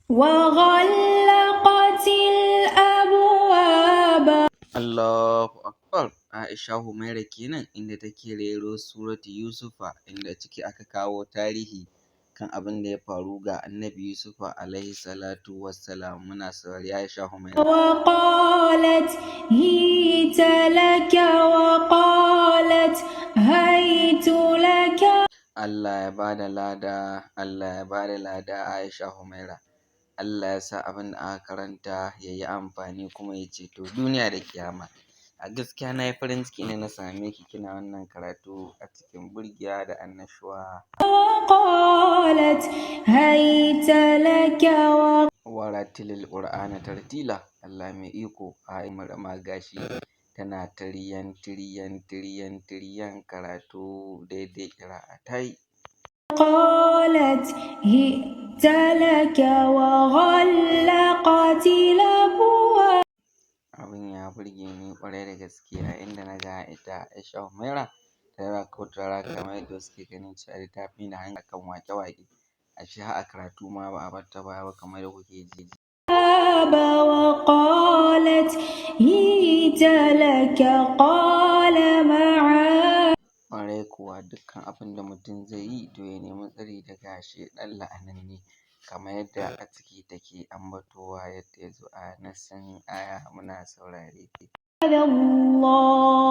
وغلقت الأبواب. Allahu Akbar! Aisha Humaira kenan inda take rero Suratu Yusufa, inda ciki aka kawo tarihi kan abin da ya faru ga Annabi Yusufa alaihi salatu wassalam. Muna saurari Aisha Humaira. وقالت هيت لك وقالت هيت لك. Allah ya bada lada, Allah ya bada lada, Aisha Humaira. Allah ya sa abin da aka karanta ya yi amfani kuma ya ceto duniya da kiyama. A gaskiya na yi farin ciki ne na same ki kina wannan karatu a cikin burgiya da annashuwa. وقالت هيت لك. Warattilil Qur'ana tartila. Allah mai iko, a ma gashi tana tiriyan tiriyan tiriyan tiriyan karatu daidai, ƙira'a ta yi. وقالت هئت لك وغلقت الأبواب. Abin ya burge ni ƙwarai da gaske a inda na ga ita Aisha Humaira ta rako ta kamar yadda wasu ke ganin cewa ta fi da hankali kan waƙe-waƙe. Ashe har a karatu ma ba a bar ta baya ba, kamar yadda kuke ji. وقالت هيت لك قال معاذ Ƙwarai kuwa, dukkan abin da mutum zai yi to ya nemi tsari daga shaiɗan la'ananne, kamar yadda a ciki take ambatowa yadda ya zo a nassin aya. Muna saurare. الله.